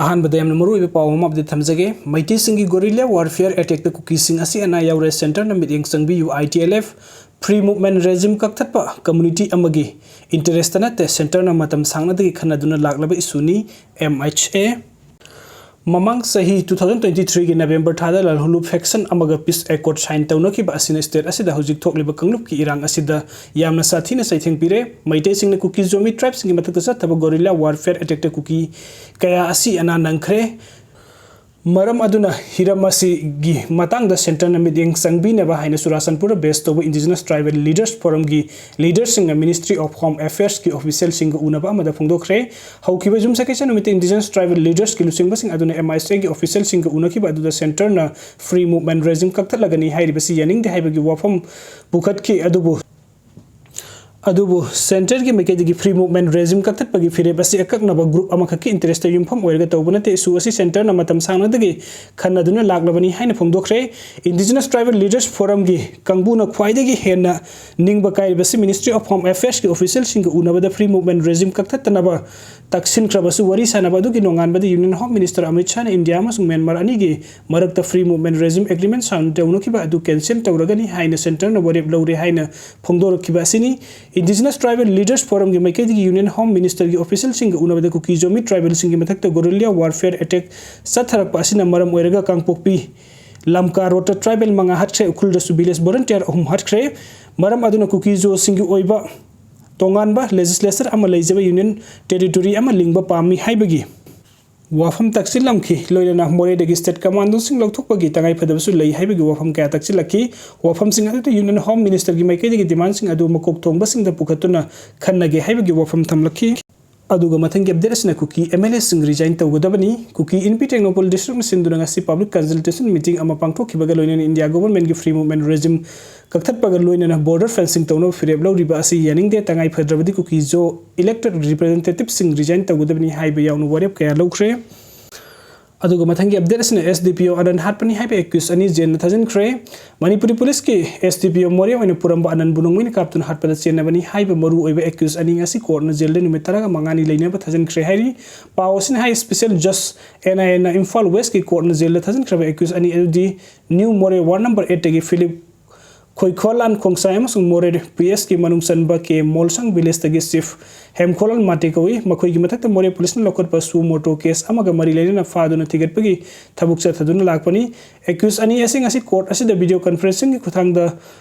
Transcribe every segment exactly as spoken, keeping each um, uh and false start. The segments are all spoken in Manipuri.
ꯑꯍꯥꯟꯕꯗ ꯌꯥꯝꯅ ꯃꯔꯨꯑꯣꯏꯕ ꯄꯥꯎ ꯑꯃ ꯑꯞꯗꯦꯠ ꯊꯝꯖꯒꯦ꯫ ꯃꯩꯇꯩꯁꯤꯡꯒꯤ guerrilla warfare attackꯇ ꯀꯨꯀꯤꯁꯤꯡ ꯑꯁꯤ ꯑꯅꯥ ꯌꯥꯎꯔꯦ, centreꯅ ꯃꯤꯠꯌꯦꯡ ꯆꯪꯕꯤꯌꯨ꯫ ITLF free movement regime ꯀꯛꯊꯠꯄ community ꯑꯃꯒꯤ interestꯇ ꯅꯠꯇꯦ, centreꯅ ꯃꯇꯝ ꯁꯥꯡꯅꯗꯒꯤ ꯈꯟꯅꯗꯨꯅ ꯂꯥꯛꯂꯕ issueꯅꯤ꯫ MHA꯫ ꯃꯃꯥꯡ ꯆꯍꯤ two thousand twenty threeꯒꯤ November ꯊꯥꯗ ꯂꯥꯜꯍꯧꯂꯨꯞ faction ꯑꯃꯒ peace accord sign ꯇꯧꯅꯈꯤꯕ ꯑꯁꯤꯅ state ꯑꯁꯤꯗ ꯍꯧꯖꯤꯛ ꯊꯣꯛꯂꯤꯕ ꯀꯥꯡꯂꯨꯞꯀꯤ ꯏꯔꯥꯡ ꯑꯁꯤꯗ ꯌꯥꯝꯅ ꯁꯥꯊꯤꯅ ꯆꯩꯊꯦꯡ ꯄꯤꯔꯦ꯫ ꯃꯩꯇꯩꯁꯤꯡꯅ ꯀꯨꯀꯤ ꯖꯣꯃꯤ tribeꯁꯤꯡꯒꯤ ꯃꯊꯛꯇ ꯆꯠꯊꯕ guerrilla warfare attackꯇ ꯀꯨꯀꯤ ꯀꯌꯥ ꯑꯁꯤ ꯑꯅꯥ ꯅꯪꯈ꯭ꯔꯦ꯫ ꯃꯔꯝ ꯑꯗꯨꯅ ꯍꯤꯔꯝ ꯑꯁꯤꯒꯤ ꯃꯇꯥꯡꯗ centreꯅ ꯃꯤꯠꯌꯦꯡ ꯆꯪꯕꯤꯅꯕ ꯍꯥꯏꯅ ꯆꯨꯔꯥꯆꯥꯟꯄꯨꯔꯗ base ꯇꯧꯕ Indigenous Tribal Leaders Forumꯒꯤ leaderꯁꯤꯡꯅ Ministry of Home Affairsꯀꯤ officialꯁꯤꯡꯒ ꯎꯅꯕ ꯑꯃꯗ ꯐꯣꯡꯗꯣꯛꯈ꯭ꯔꯦ꯫ ꯍꯧꯈꯤꯕ ꯌꯨꯝꯁꯀꯩꯁ ꯅꯨꯃꯤꯠꯇ Indigenous Tribal Leadersꯀꯤ ꯂꯨꯆꯤꯡꯕꯁꯤꯡ ꯑꯗꯨꯅ MISAꯒꯤ officialꯁꯤꯡꯒ ꯎꯅꯈꯤꯕ ꯑꯗꯨꯗ centreꯅ free movement regime ꯀꯛꯊꯠꯂꯒꯅꯤ ꯍꯥꯏꯔꯤꯕꯁꯤ ꯌꯥꯅꯤꯡꯗꯦ ꯍꯥꯏꯕꯒꯤ ꯋꯥꯐꯝ ꯄꯨꯈꯠꯈꯤ꯫ ꯑꯗꯨꯕꯨ ꯑꯗꯨꯕꯨ centreꯒꯤ ꯃꯥꯏꯀꯩꯗꯒꯤ free movement regime ꯀꯛꯊꯠꯄꯒꯤ ꯐꯤꯔꯦꯞ ꯑꯁꯤ ꯑꯀꯛꯅꯕ group ꯑꯃꯈꯛꯀꯤ interestꯇ ꯌꯨꯝꯐꯝ ꯑꯣꯏꯔꯒ ꯇꯧꯕ ꯅꯠꯇꯦ꯫ Issue ꯑꯁꯤ centreꯅ ꯃꯇꯝ ꯁꯥꯡꯅꯗꯒꯤ ꯈꯟꯅꯗꯨꯅ ꯂꯥꯛꯂꯕꯅꯤ ꯍꯥꯏꯅ ꯐꯣꯡꯗꯣꯛꯈ꯭ꯔꯦ꯫ Indigenous Tribal Leaders Forumꯒꯤ ꯀꯥꯡꯕꯨꯅ ꯈ꯭ꯋꯥꯏꯗꯒꯤ ꯍꯦꯟꯅ ꯅꯤꯡꯕ ꯀꯥꯏꯔꯤꯕꯁꯤ Ministry of Home Affairsꯀꯤ officialꯁꯤꯡꯒ ꯎꯅꯕꯗ free movement regime ꯀꯛꯊꯠꯇꯅꯕ ꯇꯛꯁꯤꯟꯈ꯭ꯔꯕꯁꯨ, ꯋꯥꯔꯤ ꯁꯥꯅꯕ ꯑꯗꯨꯒꯤ ꯅꯣꯡꯉꯥꯟꯕꯗ Union Home Minister ꯑꯃꯤꯠ ꯁꯥꯍꯅ ꯏꯟꯗꯤꯌꯥ ꯑꯃꯁꯨꯡ ꯃ꯭ꯌꯥꯟꯃꯥꯔ ꯑꯅꯤꯒꯤ ꯃꯔꯛꯇ free movement regime agreement sign ꯇꯧꯅꯈꯤꯕ ꯑꯗꯨ cancel ꯇꯧꯔꯒꯅꯤ ꯍꯥꯏꯅ centreꯅ ꯋꯥꯔꯦꯞ ꯂꯧꯔꯦ ꯍꯥꯏꯅ ꯐꯣꯡꯗꯣꯔꯛꯈꯤꯕ ꯑꯁꯤꯅꯤ꯫ Indigenous Tribal Leaders Forumꯒꯤ ꯃꯥꯏꯀꯩꯗꯒꯤ Union Home Ministerꯒꯤ officialꯁꯤꯡꯒ ꯎꯅꯕꯗ ꯀꯨꯀꯤ ꯖꯣꯃꯤ tribalꯁꯤꯡꯒꯤ ꯃꯊꯛꯇ guerrilla warfare attack ꯆꯠꯊꯔꯛꯄ ꯑꯁꯤꯅ ꯃꯔꯝ ꯑꯣꯏꯔꯒ ꯀꯥꯡꯄꯣꯛꯄꯤ ꯂꯝꯀꯥ roadꯇ tribal ꯃꯉꯥ ꯍꯥꯠꯈ꯭ꯔꯦ, ꯎꯈ꯭ꯔꯨꯜꯗꯁꯨ village volunteer ꯑꯍꯨꯝ ꯍꯥꯠꯈ꯭ꯔꯦ꯫ ꯃꯔꯝ ꯑꯗꯨꯅ ꯀꯨꯀꯤ ꯖꯣꯁꯤꯡꯒꯤ ꯑꯣꯏꯕ ꯇꯣꯉꯥꯟꯕ legislature ꯑꯃ ꯂꯩꯖꯕ Union Territory ꯑꯃ ꯂꯤꯡꯕ ꯄꯥꯝꯃꯤ ꯍꯥꯏꯕꯒꯤ ꯋꯥꯐꯝ ꯇꯛꯁꯤꯜꯂꯝꯈꯤ꯫ ꯂꯣꯏꯅꯅ ꯃꯣꯔꯦꯗꯒꯤ state commandoꯁꯤꯡ ꯂꯧꯊꯣꯛꯄꯒꯤ ꯇꯉꯥꯏꯐꯗꯕꯁꯨ ꯂꯩ ꯍꯥꯏꯕꯒꯤ ꯋꯥꯐꯝ ꯀꯌꯥ ꯇꯛꯁꯤꯜꯂꯛꯈꯤ꯫ ꯋꯥꯐꯝꯁꯤꯡ ꯑꯗꯨꯗ Union Home Ministerꯒꯤ ꯃꯥꯏꯀꯩꯗꯒꯤ demandꯁꯤꯡ ꯑꯗꯨ ꯃꯀꯣꯛ ꯊꯣꯡꯕꯁꯤꯡꯗ ꯄꯨꯈꯠꯇꯨꯅ ꯈꯟꯅꯒꯦ ꯍꯥꯏꯕꯒꯤ ꯋꯥꯐꯝ ꯊꯝꯂꯛꯈꯤ꯫ ꯑꯗꯨꯒ ꯃꯊꯪꯒꯤ update ꯑꯁꯤꯅ ꯀꯨꯀꯤ MLAꯁꯤꯡ resign ꯇꯧꯒꯗꯕꯅꯤ꯫ ꯀꯨꯀꯤ ꯏꯟꯄꯤ ꯇꯦꯡꯅꯧꯄꯜ districtꯅ ꯁꯤꯟꯗꯨꯅ ꯉꯁꯤ public consultation meeting ꯑꯃ ꯄꯥꯡꯊꯣꯛꯈꯤꯕꯒ ꯂꯣꯏꯅꯅ ꯏꯟꯗꯤꯌꯥ governmentꯀꯤ free movement regime ꯀꯛꯊꯠꯄꯒ ꯂꯣꯏꯅꯅ border fencing ꯇꯧꯅꯕ ꯐꯤꯔꯦꯞ ꯂꯧꯔꯤꯕ ꯑꯁꯤ ꯌꯥꯅꯤꯡꯗꯦ꯫ ꯇꯉꯥꯏ ꯐꯗ꯭ꯔꯕꯗꯤ ꯀꯨꯀꯤ ꯖꯣ elected representativeꯁꯤꯡ resign ꯇꯧꯒꯗꯕꯅꯤ ꯍꯥꯏꯕ ꯌꯥꯎꯅ ꯋꯥꯔꯦꯞ ꯀꯌꯥ ꯂꯧꯈ꯭ꯔꯦ꯫ ꯑꯗꯨꯒ ꯃꯊꯪꯒꯤ ꯑꯞꯗꯦꯠ ꯑꯁꯤꯅ ꯑꯦꯁ ꯗꯤ ꯄꯤ ꯑꯣ ꯑꯅꯟ ꯍꯥꯠꯄꯅꯤ ꯍꯥꯏꯕ ꯑꯦꯀ꯭ꯌꯨꯁ ꯑꯅꯤ ꯖꯦꯜꯗ ꯊꯥꯖꯤꯟꯈ꯭ꯔꯦ꯫ ꯃꯅꯤꯄꯨꯔꯤ ꯄꯨꯂꯤꯁꯀꯤ ꯑꯦꯁ ꯗꯤ ꯄꯤ ꯑꯣ ꯃꯣꯔꯦ ꯑꯣꯏꯅ ꯄꯨꯔꯝꯕ ꯑꯅꯟꯕꯨ ꯅꯣꯡꯃꯩꯅ ꯀꯥꯞꯇꯨꯅ ꯍꯥꯠꯄꯗ ꯆꯦꯟꯅꯕꯅꯤ ꯍꯥꯏꯕ ꯃꯔꯨ ꯑꯣꯏꯕ ꯑꯦꯀ꯭ꯌꯨꯁ ꯑꯅꯤ ꯉꯁꯤ ꯀꯣꯔꯠꯅ ꯖꯦꯜꯗ ꯅꯨꯃꯤꯠ ꯇꯔꯥꯒ ꯃꯉꯥꯅꯤ ꯂꯩꯅꯕ ꯊꯥꯖꯤꯟꯈ꯭ꯔꯦ ꯍꯥꯏꯔꯤ꯫ ꯄꯥꯎ ꯑꯁꯤꯅ ꯍꯥꯏ, ꯁ꯭ꯄꯦꯁꯦꯜ ꯖꯁ ꯑꯦꯟ ꯑꯥꯏ ꯑꯦꯅ ꯏꯝꯐꯥꯜ ꯋꯦꯁꯀꯤ ꯀꯣꯔꯠꯅ ꯖꯦꯜꯗ ꯊꯥꯖꯤꯟꯈ꯭ꯔꯕ ꯑꯦꯀ꯭ꯌꯨꯁ ꯑꯅꯤ ꯑꯗꯨꯗꯤ ꯅ꯭ꯌꯨ ꯃꯣꯔꯦ ꯋꯥꯔꯗ ꯅꯝꯕꯔ ꯑꯦꯠꯇꯒꯤ ꯐꯤꯂꯤꯞ ꯈꯣꯏꯈꯣꯂꯥꯟ ꯈꯣꯡꯁꯥꯏ ꯑꯃꯁꯨꯡ ꯃꯣꯔꯦ ꯄꯤ ꯑꯦꯁꯀꯤ ꯃꯅꯨꯡ ꯆꯟꯕ ꯀꯦ ꯃꯣꯜꯁꯪ ꯚꯤꯂꯦꯖꯇꯒꯤ ꯆꯤꯐ ꯍꯦꯝꯈꯣꯂꯥꯟ ꯃꯥꯇꯦ ꯀꯧꯏ꯫ ꯃꯈꯣꯏꯒꯤ ꯃꯊꯛꯇ ꯃꯣꯔꯦ ꯄꯨꯂꯤꯁꯅ ꯂꯧꯈꯠꯄ ꯁꯨ ꯃꯣꯇꯣ ꯀꯦꯁ ꯑꯃꯒ ꯃꯔꯤ ꯂꯩꯅꯅ ꯐꯥꯗꯨꯅ ꯊꯤꯒꯠꯄꯒꯤ ꯊꯕꯛ ꯆꯠꯊꯗꯨꯅ ꯂꯥꯛꯄꯅꯤ꯫ ꯑꯦꯀ꯭ꯌꯨꯁ ꯑꯅꯤ ꯑꯁꯤ ꯉꯁꯤ ꯀꯣꯔꯠ ꯑꯁꯤꯗ ꯚꯤꯗꯤꯑꯣ ꯀꯟꯐꯔꯦꯟꯁꯤꯡꯒꯤ ꯈꯨꯠꯊꯥꯡꯗ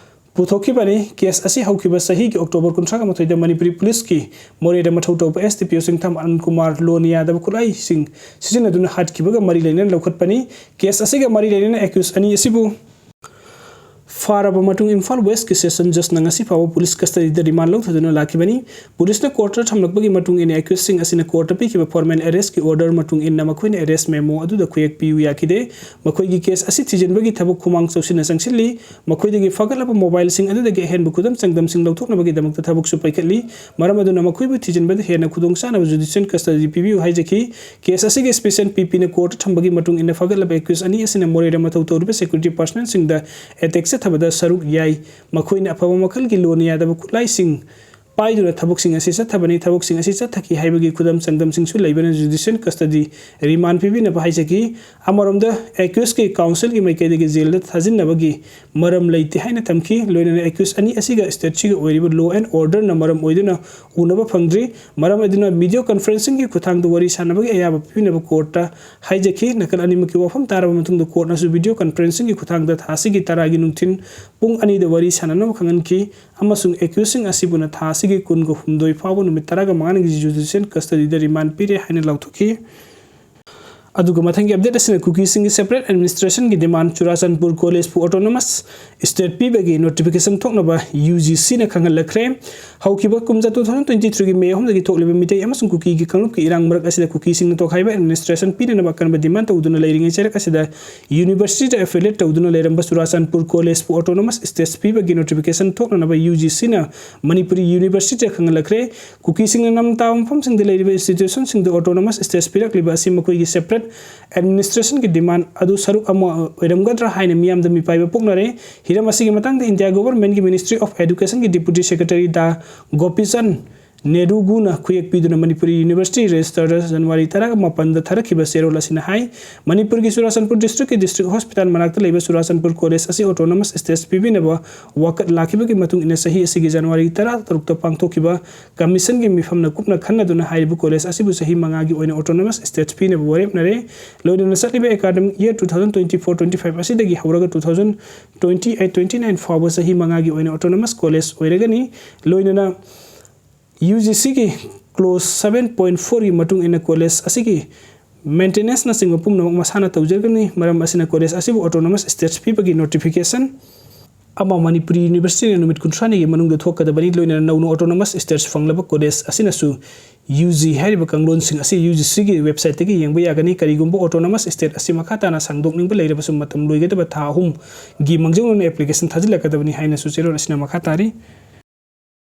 ꯄꯨꯊꯣꯛꯈꯤꯕꯅꯤ꯫ ꯀꯦꯁ ꯑꯁꯤ ꯍꯧꯈꯤꯕ ꯆꯍꯤꯒꯤ ꯑꯣꯛꯇꯣꯕꯔ ꯀꯨꯟꯊ꯭ꯔꯥꯒ ꯃꯥꯊꯣꯏꯗ ꯃꯅꯤꯄꯨꯔꯤ ꯄꯨꯂꯤꯁꯀꯤ ꯃꯣꯔꯦꯗ ꯃꯊꯧ ꯇꯧꯕ ꯑꯦꯁ ꯗꯤ ꯄꯤ ꯑꯣ ꯁꯤꯡꯊꯥꯝ ꯑꯅꯟ ꯀꯨꯃꯥꯔ ꯂꯣꯟ ꯌꯥꯗꯕ ꯈꯨꯠꯂꯥꯏꯁꯤꯡ ꯁꯤꯖꯤꯟꯅꯗꯨꯅ ꯍꯥꯠꯈꯤꯕꯒ ꯃꯔꯤ ꯂꯩꯅꯅ ꯂꯧꯈꯠꯄꯅꯤ꯫ ꯀꯦꯁ ꯑꯁꯤꯒ ꯃꯔꯤ ꯂꯩꯅꯅ ꯑꯦꯀ꯭ꯌꯨꯁ ꯑꯅꯤ ꯑꯁꯤꯕꯨ ꯐꯥꯔꯕ ꯃꯇꯨꯡ ꯏꯝꯐꯥꯜ ꯋꯦꯁꯀꯤ ꯁꯦꯁꯟ ꯖꯁꯅ ꯉꯁꯤ ꯐꯥꯎꯕ ꯄꯨꯂꯤꯁ ꯀꯁꯇꯗꯤꯗ ꯔꯤꯃꯥꯟ ꯂꯧꯊꯗꯨꯅ ꯂꯥꯛꯈꯤꯕꯅꯤ꯫ ꯄꯨꯂꯤꯁꯅ ꯀꯣꯔꯠꯇ ꯊꯝꯂꯛꯄꯒꯤ ꯃꯇꯨꯡ ꯏꯟꯅ ꯑꯦꯀ꯭ꯌꯨꯁꯁꯤꯡ ꯑꯁꯤꯅ ꯀꯣꯔꯠꯇ ꯄꯤꯈꯤꯕ ꯐꯣꯔꯃꯦꯜ ꯑꯦꯔꯦꯁꯀꯤ ꯑꯣꯔꯗꯔ ꯃꯇꯨꯡ ꯏꯟꯅ ꯃꯈꯣꯏꯅ ꯑꯦꯔꯦꯁ ꯃꯦꯃꯣ ꯑꯗꯨꯗ ꯈꯨꯌꯦꯛ ꯄꯤꯌꯨ ꯌꯥꯈꯤꯗꯦ꯫ ꯃꯈꯣꯏꯒꯤ ꯀꯦꯁ ꯑꯁꯤ ꯊꯤꯖꯤꯟꯕꯒꯤ ꯊꯕꯛ ꯈꯨꯃꯥꯡ ꯆꯥꯎꯁꯤꯟꯅ ꯆꯪꯁꯤꯜꯂꯤ꯫ ꯃꯈꯣꯏꯗꯒꯤ ꯐꯒꯠꯂꯕ ꯃꯣꯕꯥꯏꯜꯁꯤꯡ ꯑꯗꯨꯗꯒꯤ ꯑꯍꯦꯟꯕ ꯈꯨꯗꯝ ꯆꯥꯡꯗꯝꯁꯤꯡ ꯂꯧꯊꯣꯛꯅꯕꯒꯤꯗꯃꯛꯇ ꯊꯕꯛꯁꯨ ꯄꯥꯏꯈꯠꯂꯤ꯫ ꯃꯔꯝ ꯑꯗꯨꯅ ꯃꯈꯣꯏꯕꯨ ꯊꯤꯖꯤꯟꯕꯗ ꯍꯦꯟꯅ ꯈꯨꯗꯣꯡꯆꯥꯅꯕ ꯖꯨꯗꯤꯁꯤꯌꯦꯜ ꯀꯁꯇꯗꯤ ꯄꯤꯕꯤꯌꯨ ꯍꯥꯏꯖꯈꯤ꯫ ꯀꯦꯁ ꯑꯁꯤꯒꯤ ꯁ꯭ꯄꯦꯁꯦꯜ ꯄꯤ ꯄꯤꯅ ꯀꯣꯔꯠꯇ ꯊꯝꯕꯒꯤ ꯃꯇꯨꯡ ꯏꯟꯅ ꯐꯒꯠꯂꯕ ꯑꯦꯀ꯭ꯌꯨꯁ ꯑꯅꯤ ꯑꯁꯤꯅ ꯃꯣꯔꯦꯗ ꯃꯊꯧ ꯇꯧꯔꯤꯕ ꯁꯦꯀ꯭ꯌꯨꯔꯤꯇꯤ ꯄꯥꯔꯁꯅꯦꯜꯁꯤꯡꯗ ꯑꯦꯇꯦꯛ ꯆꯠꯊꯕꯗ ꯁꯔꯨꯛ ꯌꯥꯏ꯫ ꯃꯈꯣꯏꯅ ꯑꯐꯕ ꯃꯈꯜꯒꯤ ꯂꯣꯟ ꯌꯥꯗꯕ ꯈꯨꯠꯂꯥꯏꯁꯤꯡ ꯄꯥꯏꯗꯨꯅ ꯊꯕꯛꯁꯤꯡ ꯑꯁꯤ ꯆꯠꯊꯕꯅꯤ꯫ ꯊꯕꯛꯁꯤꯡ ꯑꯁꯤ ꯆꯠꯊꯈꯤ ꯍꯥꯏꯕꯒꯤ ꯈꯨꯗꯝ ꯆꯥꯡꯗꯝꯁꯤꯡꯁꯨ ꯂꯩꯕꯅ ꯖꯨꯗꯤꯁꯤꯌꯦꯜ ꯀꯁꯇꯗꯤ ꯔꯤꯃꯥꯟ ꯄꯤꯕꯤꯅꯕ ꯍꯥꯏꯖꯈꯤ꯫ ꯑꯃꯔꯣꯝꯗ ꯑꯦꯀ꯭ꯌꯨꯁꯀꯤ ꯀꯥꯎꯟꯁꯤꯜꯒꯤ ꯃꯥꯏꯀꯩꯗꯒꯤ ꯖꯦꯜꯗ ꯊꯥꯖꯤꯟꯅꯕꯒꯤ ꯃꯔꯝ ꯂꯩꯇꯦ ꯍꯥꯏꯅ ꯊꯝꯈꯤ꯫ ꯂꯣꯏꯅꯅ ꯑꯦꯀ꯭ꯌꯨꯁ ꯑꯅꯤ ꯑꯁꯤꯒ ꯁ꯭ꯇꯦꯠꯁꯤꯒ ꯑꯣꯏꯔꯤꯕ ꯂꯣ ꯑꯦꯟ ꯑꯣꯔꯗꯔꯅ ꯃꯔꯝ ꯑꯣꯏꯗꯨꯅ ꯎꯅꯕ ꯐꯪꯗ꯭ꯔꯤ꯫ ꯃꯔꯝ ꯑꯗꯨꯅ ꯚꯤꯗꯤꯑꯣ ꯀꯟꯐꯔꯦꯟꯁꯤꯡꯒꯤ ꯈꯨꯠꯊꯥꯡꯗ ꯋꯥꯔꯤ ꯁꯥꯟꯅꯕꯒꯤ ꯑꯌꯥꯕ ꯄꯤꯕꯤꯅꯕ ꯀꯣꯔꯠꯇ ꯍꯥꯏꯖꯈꯤ꯫ ꯅꯥꯀꯜ ꯑꯅꯤꯃꯛꯀꯤ ꯋꯥꯐꯝ ꯇꯥꯔꯕ ꯃꯇꯨꯡꯗ ꯀꯣꯔꯠꯅꯁꯨ ꯚꯤꯗꯤꯑꯣ ꯀꯟꯐꯔꯦꯟꯁꯤꯡꯒꯤ ꯈꯨꯠꯊꯥꯡꯗ ꯊꯥ ꯑꯁꯤꯒꯤ ꯇꯔꯥꯒꯤ ꯅꯨꯡꯊꯤꯜ ꯄꯨꯡ ꯑꯅꯤꯗ ꯋꯥꯔꯤ ꯁꯥꯟꯅꯅꯕ ꯈꯪꯍꯟꯈꯤ ꯑꯃꯁꯨꯡ ꯑꯦꯀ꯭ꯌꯨꯁꯁꯤꯡ ꯑꯁꯤꯕꯨꯅ ꯊꯥ ꯑꯁꯤꯒꯤ ꯀꯨꯟꯒ ꯍꯨꯝꯗꯣꯏ ꯐꯥꯎꯕ ꯅꯨꯃꯤꯠ ꯇꯔꯥꯒ ꯃꯉꯥꯅꯤꯒꯤ ꯖꯨꯗꯤꯁꯤꯌꯦꯜ ꯀꯁꯇꯗꯤꯗ ꯔꯤꯃꯥꯟ ꯄꯤꯔꯦ ꯍꯥꯏꯅ ꯂꯥꯎꯊꯣꯛꯈꯤ꯫ ꯑꯗꯨꯒ ꯃꯊꯪꯒꯤ ꯑꯞꯗꯦꯠ ꯑꯁꯤꯅ ꯀꯨꯀꯤꯁꯤꯡꯒꯤ ꯁꯦꯄꯔꯦꯠ ꯑꯦꯗꯃꯤꯅꯤꯁꯇ꯭ꯔꯦꯁꯟꯒꯤ ꯗꯤꯃꯥꯟ ꯆꯨꯔꯥꯆꯥꯟꯄꯨꯔ ꯀꯣꯂꯦꯖꯄꯨ ꯑꯣꯇꯣꯅꯣꯃꯁ ꯁ꯭ꯇꯦꯠ ꯄꯤꯕꯒꯤ ꯅꯣꯇꯤꯐꯤꯀꯦꯁꯟ ꯊꯣꯛꯅꯕ ꯌꯨ ꯖꯤ ꯁꯤꯅ ꯈꯪꯍꯜꯂꯛꯈ꯭ꯔꯦ꯫ ꯍꯧꯈꯤꯕ ꯀꯨꯝꯖꯥ two thousand twenty threeꯒꯤ ꯃꯦ ꯑꯍꯨꯝꯗꯒꯤ ꯊꯣꯛꯂꯤꯕ ꯃꯤꯇꯩ ꯑꯃꯁꯨꯡ ꯀꯨꯀꯤꯒꯤ ꯀꯥꯡꯂꯨꯞꯀꯤ ꯏꯔꯥꯡ ꯃꯔꯛ ꯑꯁꯤꯗ ꯀꯨꯀꯤꯁꯤꯡꯅ ꯇꯣꯈꯥꯏꯕ ꯑꯦꯗꯃꯤꯅꯤꯁꯇ꯭ꯔꯦꯁꯟ ꯄꯤꯅꯅꯕ ꯑꯀꯟꯕ ꯗꯤꯃꯥꯟ ꯇꯧꯗꯨꯅ ꯂꯩꯔꯤꯉꯩ ꯆꯩꯔꯛ ꯑꯁꯤꯗ ꯌꯨꯅꯤꯚꯔꯁꯤꯇꯤꯗ ꯑꯦꯐꯤꯂꯦꯠ ꯇꯧꯗꯨꯅ ꯂꯩꯔꯝꯕ ꯆꯨꯔꯥꯆꯥꯟꯄꯨꯔ ꯀꯣꯂꯦꯖꯄꯨ ꯑꯣꯇꯣꯅꯣꯃꯁ ꯁ꯭ꯇꯦꯠ ꯄꯤꯕꯒꯤ ꯅꯣꯇꯤꯐꯤꯀꯦꯁꯟ ꯊꯣꯛꯅꯅꯕ ꯌꯨ ꯖꯤ ꯁꯤꯅ ꯃꯅꯤꯄꯨꯔꯤ ꯌꯨꯅꯤꯚꯔꯁꯤꯇꯤꯗ ꯈꯪꯍꯜꯂꯛꯈ꯭ꯔꯦ꯫ ꯀꯨꯀꯤꯁꯤꯡꯅ ꯅꯝ ꯇꯥꯕ ꯃꯐꯝꯁꯤꯡꯗ ꯂꯩꯔꯤꯕ ꯏꯟꯁꯇꯤꯇ꯭ꯌꯨꯁꯟꯁꯤꯡꯗ ꯑꯣꯇꯣꯅꯣꯃꯁ ꯁ꯭ꯇꯦꯠ ꯄꯤꯔꯛꯂꯤꯕ ꯑꯁꯤ ꯃꯈꯣꯏꯒꯤ ꯁꯦꯄꯔꯦꯠ ꯑꯦꯗꯃꯤꯅꯤꯁꯇ꯭ꯔꯦꯁꯟꯒꯤ ꯗꯤꯃꯥꯟ ꯑꯗꯨ ꯁꯔꯨꯛ ꯑꯃ ꯑꯣꯏꯔꯝꯒꯗ꯭ꯔꯥ ꯍꯥꯏꯅ ꯃꯤꯌꯥꯝꯗ ꯃꯤꯄꯥꯏꯕ ꯄꯣꯛꯅꯔꯦ꯫ ꯍꯤꯔꯝ ꯑꯁꯤꯒꯤ ꯃꯇꯥꯡꯗ ꯏꯟꯗꯤꯌꯥ ꯒꯣꯚꯔꯟꯃꯦꯟꯠꯀꯤ ꯃꯤꯅꯤꯁꯇ꯭ꯔꯤ ꯑꯣꯐ ꯑꯦꯗꯨꯀꯦꯁꯟꯒꯤ ꯗꯤꯄꯨꯇꯤ ꯁꯦꯀ꯭ꯔꯦꯇꯔꯤ ꯗꯥ ꯒꯣꯄꯤꯆꯟ ꯅꯦꯔꯨꯒꯨꯅ ꯈꯨꯌꯦꯛ ꯄꯤꯗꯨꯅ ꯃꯅꯤꯄꯨꯔꯤ ꯌꯨꯅꯤꯚꯔꯁꯤꯇꯤ ꯔꯦꯖꯤꯁꯇꯔꯗ ꯖꯅꯋꯥꯔꯤ ꯇꯔꯥꯃꯥꯄꯟꯗ ꯊꯥꯔꯛꯈꯤꯕ ꯆꯦꯔꯣꯜ ꯑꯁꯤꯅ ꯍꯥꯏ, ꯃꯅꯤꯄꯨꯔꯒꯤ ꯆꯨꯔꯥꯆꯥꯟꯄꯨꯔ ꯗꯤꯁꯇ꯭ꯔꯤꯛꯀꯤ ꯗꯤꯁꯇ꯭ꯔꯤꯛ ꯍꯣꯁꯄꯤꯇꯥꯜ ꯃꯅꯥꯛꯇ ꯂꯩꯕ ꯆꯨꯔꯥꯆꯥꯟꯄꯨꯔ ꯀꯣꯂꯦꯖ ꯑꯁꯤ ꯑꯣꯇꯣꯅꯣꯃꯁ ꯁ꯭ꯇꯦꯇꯁ ꯄꯤꯕꯤꯅꯕ ꯋꯥꯀꯠ ꯂꯥꯛꯈꯤꯕꯒꯤ ꯃꯇꯨꯡ ꯏꯟꯅ ꯆꯍꯤ ꯑꯁꯤꯒꯤ ꯖꯅꯋꯥꯔꯤ ꯇꯔꯥ ꯇꯔꯨꯛꯇ ꯄꯥꯡꯊꯣꯛꯈꯤꯕ ꯀꯃꯤꯁꯟꯒꯤ ꯃꯤꯐꯝꯅ ꯀꯨꯞꯅ ꯈꯟꯅꯗꯨꯅ ꯍꯥꯏꯔꯤꯕ ꯀꯣꯂꯦꯖ ꯑꯁꯤꯕꯨ ꯆꯍꯤ ꯃꯉꯥꯒꯤ ꯑꯣꯏꯅ ꯑꯣꯇꯣꯅꯣꯃꯁ ꯁ꯭ꯇꯦꯇꯁ ꯄꯤꯅꯕ ꯋꯥꯔꯦꯞꯅꯔꯦ꯫ ꯂꯣꯏꯅꯅ ꯆꯠꯂꯤꯕ academic year two thousand twenty four twenty five ꯑꯁꯤꯗꯒꯤ ꯍꯧꯔꯒ two thousand twenty eight twenty nine ꯐꯥꯎꯕ ꯆꯍꯤ ꯃꯉꯥꯒꯤ ꯑꯣꯏꯅ ꯑꯣꯇꯣꯅꯣꯃꯁ ꯀꯣꯂꯦꯖ ꯑꯣꯏꯔꯒꯅꯤ꯫ ꯂꯣꯏꯅꯅ ꯌꯨ ꯖꯤ ꯁꯤꯒꯤ ꯀ꯭ꯂꯣꯖ seven point fourꯒꯤ ꯃꯇꯨꯡ ꯏꯟꯅ ꯀꯣꯂꯦꯖ ꯑꯁꯤꯒꯤ ꯃꯦꯟꯇꯦꯅꯦꯟꯁꯅꯆꯤꯡꯕ ꯄꯨꯝꯅꯃꯛ ꯃꯁꯥꯅ ꯇꯧꯖꯒꯅꯤ꯫ ꯃꯔꯝ ꯑꯁꯤꯅ ꯀꯣꯂꯦꯖ ꯑꯁꯤꯕꯨ ꯑꯣꯇꯣꯅꯣꯃꯁ ꯁ꯭ꯇꯦꯇꯁ ꯄꯤꯕꯒꯤ ꯅꯣꯇꯤꯐꯤꯀꯦꯁꯟ ꯑꯃ ꯃꯅꯤꯄꯨꯔꯤ ꯌꯨꯅꯤꯚꯔꯁꯤꯇꯤꯅ ꯅꯨꯃꯤꯠ ꯀꯨꯟꯊ꯭ꯔꯥꯅꯤꯒꯤ ꯃꯅꯨꯡꯗ ꯊꯣꯛꯀꯗꯕꯅꯤ꯫ ꯂꯣꯏꯅꯅ ꯅꯧꯅ ꯑꯣꯇꯣꯅꯣꯃꯁ ꯁ꯭ꯇꯦꯇꯁ ꯐꯪꯂꯕ ꯀꯣꯂꯦꯖ ꯑꯁꯤꯅꯁꯨ ꯌꯨ ꯖꯤ ꯍꯥꯏꯔꯤꯕ ꯀꯥꯡꯂꯣꯟꯁꯤꯡ ꯑꯁꯤ ꯌꯨ ꯖꯤ ꯁꯤꯒꯤ ꯋꯦꯕꯁꯥꯏꯠꯇꯒꯤ ꯌꯦꯡꯕ ꯌꯥꯒꯅꯤ꯫ ꯀꯔꯤꯒꯨꯝꯕ ꯑꯣꯇꯣꯅꯣꯃꯁ ꯁ꯭ꯇꯦꯠ ꯑꯁꯤ ꯃꯈꯥ ꯇꯥꯅ ꯁꯥꯡꯗꯣꯛꯅꯤꯡꯕ ꯂꯩꯔꯕꯁꯨ ꯃꯇꯝ ꯂꯣꯏꯒꯗꯕ ꯊꯥ ꯑꯍꯨꯝꯒꯤ ꯃꯥꯡꯖꯧꯅꯅ ꯑꯦꯄ꯭ꯂꯤꯀꯦꯁꯟ ꯊꯥꯖꯤꯜꯂꯛꯀꯗꯕꯅꯤ ꯍꯥꯏꯅꯁꯨ ꯆꯦꯔꯣꯜ ꯑꯁꯤꯅ ꯃꯈꯥ ꯇꯥꯔꯤ꯫